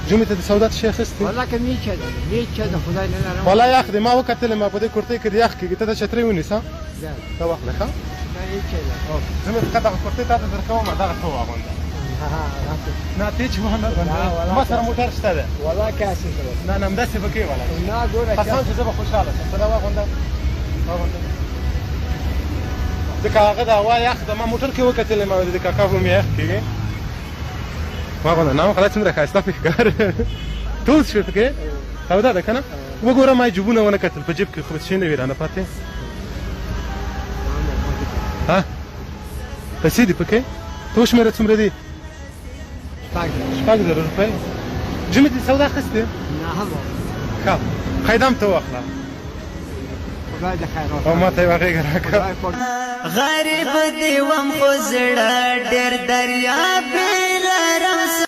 جمعې ته د سودا څه شی اخیستې؟ والله که میچه ده، میچه ده، خدای نه لرم. والله یخ دی، ما وکتلې، ما په دې کورتۍ کې د یخ کېږي. ته د چترۍ ونیسه، ته واخله. ښه، زه مې فقط دغه کورتۍ تا ته درکوم، دغه ته واغونده. نه ته چې ما نه غونده، ما سره موټر شته دی. والله که هسې نه نه، همداسې به کوې. والله نه ګوره، قسم چې زه به خوشحاله شم. ته دا واغونده، واغونده، ځکه هغه د هوا یخ ده. ما موټر کې وکتلې، ما ویل د کاکا به مې یخ کېږي. واغونده. نه خدای څومره ښایسته پې ښکاري. ټول شوې پکې سودا ده که نه؟ وګوره، ما یې جیبونه ونه کتل، په جیب کې خو به څه شی نه وي رانه پاتې. ها، پیسې دي پکې؟ ته وشمېره څومره دي؟ 6000 روپۍ. جمعې ته سودا اخیستې؟ نه هم. ښه، خیدام ته واخله. خدای دې خیر. او ما ته یوه غېږه راکړه. غریب دی وم خو زړه ډېر دریاب لرم.